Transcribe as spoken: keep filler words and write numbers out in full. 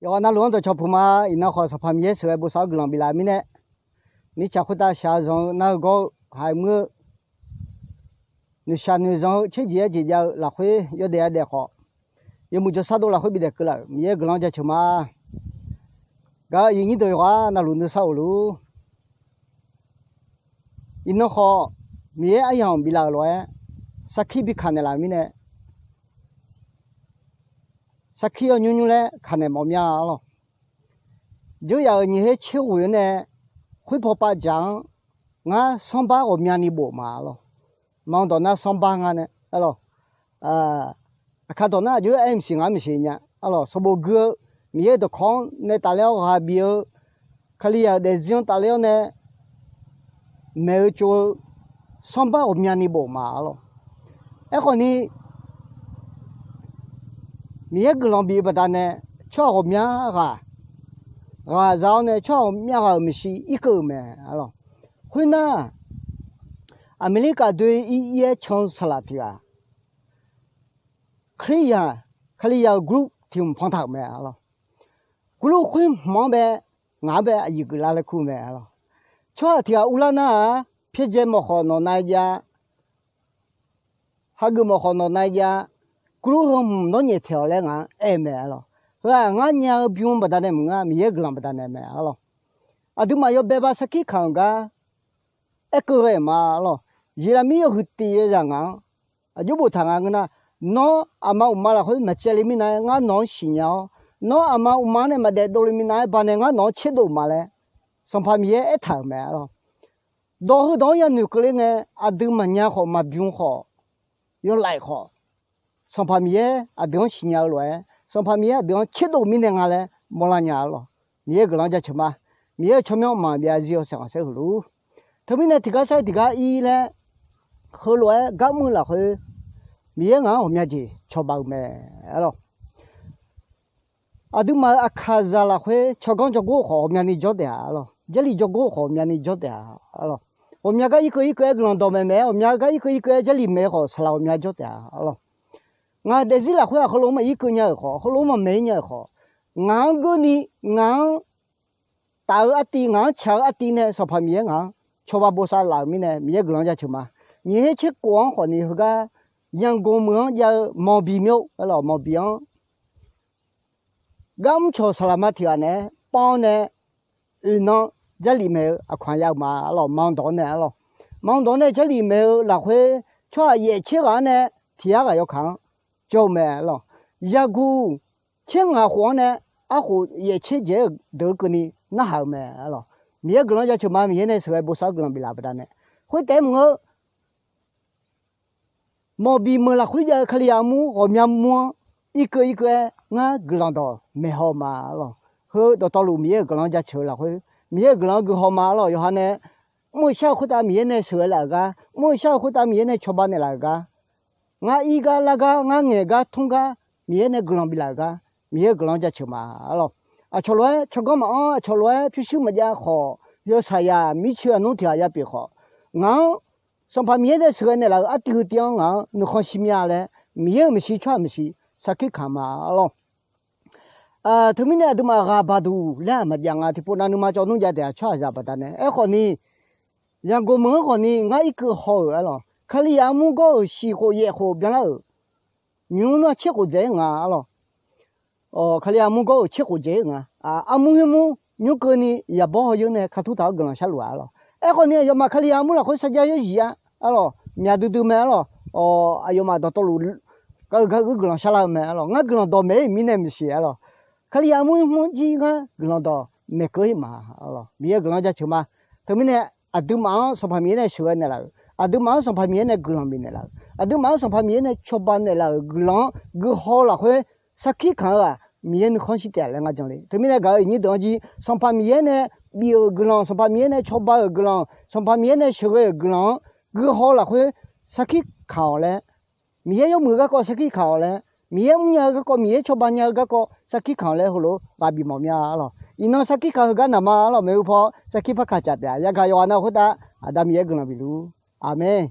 Yawqghaq navluf-anr dawqcawq puq ma. Iqnan khawf Sanqpaq Miqyaer sheuqghae bosav-awr guiqlanq biflaf-eu mirnae, mirtsaq khoertav shaq-eu zanq-eu nar-eu gawr-eu haiq muir-eu, noeqshaq noeqzanq-eu tserjeq-aer jeq jav-eu lafkhoer yawdaef yadaef khawf, yawmuiq jawrshar dov lafkhoer bidaef keuvlaf-euq Miqyaer guiqlanq-anr jaceuq ma. Gaq-euq aqyuif nyir deuq yawqghaq navluf nuisar of luf-ur. Iqnan khawf, Miqyaer aryamq biflaf-euq lof-aer sarkir bi kaq naeqlaf-euq mirnae, sarkir yawnymr nymr laer kaq naeq mawf mir-a arlawr. Jeuryaf-euq nyiq her tser ghoeq-anr nae, khoerpaw pav dzaq-anr ngar sanrbar ghawqmyani bof ma arlawr. Maq-anr dawq nar sanrbar nga nae arlawr. Aqkar dawq nar aqjox-aer maqsiq ngaq-anr maqsiq nya arlawr. Sanqbof gui-eu Miqyaer-euq dawqkawq-anr nae tafler-awr ghaq bif-eu, Kalizaq-euq daefzir-anr tafler-awr nae maeq-eu tsov-eu sanrbar ghawqmyani bof ma arlawr. Aerkhawf ni, Miqyaer guiqlanq bif-eu baqdanae, tsawrhaq ghawqmya ghaq ghaq za-awr nae tsawrhaq ghawqmya ghaq-euq maeqshi irkeuv-euq mae arlawr. Khoernar, Aqmeqlirkaf doe ir ir-aer can-eu saqlaq tiq ghaq, Kalizaq, Kalizaq-euq group tiq hmq pan taq-euq mae arlawr. Group khoer hmq-anr bae ngaq-anr bae aqyuif geuflar laer kur mae arlawr. Tsawrhaq tiq ghaq urlar nar-aq, pyaerdzae mawf khawf nawq nav-aer jav, hageuf mawf khawf nawq nav-aer jav, group heu hmq nawr nyaeftaeq-awq laer ngaq-anr aer-eu mae arlawr. Heu-aq ngar nya-eu bym baqdanae maqngeur-a, Miqyaer guiqlanq baqdanae mae arlawr. Aqduimaf yawbae ba sarkir kaq-euq gar aerkeuv ghae-euq ma arlawr. Yeqlaqmir yawhuiq tiq yawzaq ngaq-anr aqjox boftaq nga ngeur nar, nawr aqma uqma lafkhoer maqcaevle mirnav-aer ngar nawq-anr siqnya-awr, nawr aqma uqma-anr nae maqdaef dovle mirnav-aer banae ngar nawq-anr tserdov ma laer Sanqpaq Miqyaer aertaq-euq mae arlawr. Dawq heudawq-anr yanoeq keuvle ngae, aqdui maqnya khawf maqbym khawf, yawlaf-iq khawf, Sanqpaq Miqyaer aqdui-anr siqnya-eu lof-aer Sanqpaq Miqyaer aqdui-anr tserdov mirnae nga laer mawrlar nya arlawr. Miqyaer-euq guiqlanq-anr jaceuq ma. Miqyaer-euq tsawrmyanr mqmaq byav zir-awr saeqganq saerhuq luf-ur. Teumirnae tiqgar sar-eu tiqgar ir laer, heulof-aer gar mr-eu lafkhoer Miqyaer ngaq-anr ghawqmya jeq cawba-eu mae arlawr. Aqduimaf-euq aqkaqzaq lafkhoer tsawrganr jawrgor-eu khawf ghawqmyani jawr taef-a arlawr. Jarlif jawrgor-eu khawf ghawqmyani jawr taef-a arlawr. Ghawqmya gar irkeuv irkeuv-aer guiqlanq dawq maeqmaeq-aer, ghawqmya gar irkeuv irkeuv-aer jarlif maeq-eu khawf saqlaq ghawqmya jawr taef-a arlawr. Ngaq daefzir lafkhoer-aq heulof-aer maqir keuv nya-euq khawf, heulof-aer maqmaeq-ir nya-euq khawf, ngaq-anr geurni, ngaq-anr taf-eu artiv, ngaq-anr tsaq-eu artiv nae Sanqpaq Miqyaer ngaq-anr cawba bosav laf-euq mirnae Miqyaer guiqlanq-anr jaceuq ma. Nyiq her tser kof-anr khawfni heugar Yanqgoq meuq-anr jav-eu Mawqbiq myo arlawr, Mawqbiq-anr gar mrcawq saqlaqma tiq ghaq naeq-aer paw-awr nae oeq nan jarlif maeq-eu aqkaq ya-eu ma arlawr. Maq-anr dawq-anr nae arlawr, maq-anr dawq-anr nae jarlif maeq-eu lafkhoer tsawrhaq yaef tser ghaq-anr nae tiq yar ghaq yawkaq-anr jawr-eu mae arlawr. Yaguq tser ngaq khof-anr nae arkhof yaef tser dzaeq-eu deuq-eu keuvni narhaq-eu mae arlawr. Miqyaer guiqlanq-anr jaceuq ma. Miqyaer nae sheuqghae bosav-awr guiqlanq biflaf-eu baqdanae, khoertaef-aer maqngeur, Mawqbiq meuq lafkhoer jav-eu Kalizaq armur ghawqmya mur-anr irkeuv irkeuv-aer ngar guiqlanq dawq maeqhaw ma arlawr. Heu dawqtawvluf Miqyaer-euq guiqlanq-anr jaceuq-eu lafkhoer Miqyaer-euq guiqlanq-anr guihaw ma arlawr. Yawqha nae mr-eu shar-eu khoertav Miqyaer nae sheuqghae laf-euq gar, mr-eu shar-eu khoertav Miqyaer nae cawba naeqlaf-euq gar, ngar ir gar lar gar ngar ngaeq gar tmr gar Miqyaer nae guiqlanq biflaf-euq gar Miqyaer-euq guiqlanq-anr jaceuq ma arlawr. Aqcawq lof-aer tsawrganr maqanr, aqcawq lof-aer pyurshuir maqjav khawf, yawshaqzaq mircoeq aqnmr tiq ghaq ya pyeuf khawf, ngaq-anr Sanqpaq Miqyaer nae sheuqghae naeqlaf-euq artiv heu tiv-anr ngaq-anr nuikhanr shir mir-a laer Miqyaer-euq maeqshi tsawrhaq maeqshi sarkir kaq ma arlawr. Teumirnae aqduimaf ghaq baqduq laer-aq maqjav nga. Tiqpov nav nuima cawv nmr jav taef-a tsawrhaqzaq baqdanae. Aerkhawfni, Yanqgoq meuq-anr khawfni ngar irkeuv haw-euq arlawr. Kalizaq armur gawr-euq shiq khof yaef khof byanlar-euq nymr nar tser khof dzaeq-ir nga arlawr. Kalizaq armur gawr-euq tser khof dzaeq-ir nga. Armur khoermur nymr keuvni yaqbawr hawyeur nae katur taq-awr guiqlanq sharluf-a arlawr. Aerkhawfni aqyawfmaf Kalizaq armur lafkhoer sarjax yawrzif-a arlawr. Myaq duidui mae arlawr. Aqyawfmaf dawqtawvluf gaq-eu gaq-eu guiqlanq sharlar-eu mae arlawr. Ngar guiqlanq dawq maeq-ir mirnae maeqshi arlawr. Kalizaq armur khoermur jir ngar guiqlanq dawq maeq keuv-ir ma arlawr. Miqyaer guiqlanq-anr jaceuq ma. Teumirnae aqduimaf-anr Sanqpaq Miqyaer nae sheuqghae naeqlaf-euq, aqduimaf-anr Sanqpaq Miqyaer nae guiqlanq bifnaeq laf-euq, aqduimaf-anr Sanqpaq Miqyaer nae cawba naeqlaf-euq guiqlanq-anr guihaw lafkhoer sarkir kaq-eu-aq Miqyaer nuikhanr shir taef-a laer ngar jan le. Teumirnae gaq-euq iqnyir deuq-anr jir Sanqpaq Miqyaer nae bif-euq guiqlanq, Sanqpaq Miqyaer nae cawba-euq guiqlanq, Sanqpaq Miqyaer nae sheuqghae-euq guiqlanq-anr guihaw lafkhoer sarkir kaq-awq laer Miqyaer yawmuiq-eu garkawv sarkir kaq-awq laer, Miqyaer mrnya-eu garkawv, Miqyaer cawba nya-eu garkawv sarkir kaq-awq laer heulof-aer ghaq bif mawf mir-a arlawr. Iqnan sarkir kaq heugar naqma arlawr maeqhu paw sarkir par kaq caf taef-a. Yagaq yawqghaq nav khoertav Aqda Miqyaer guiqlanq bifluf-ur. Aqmeq.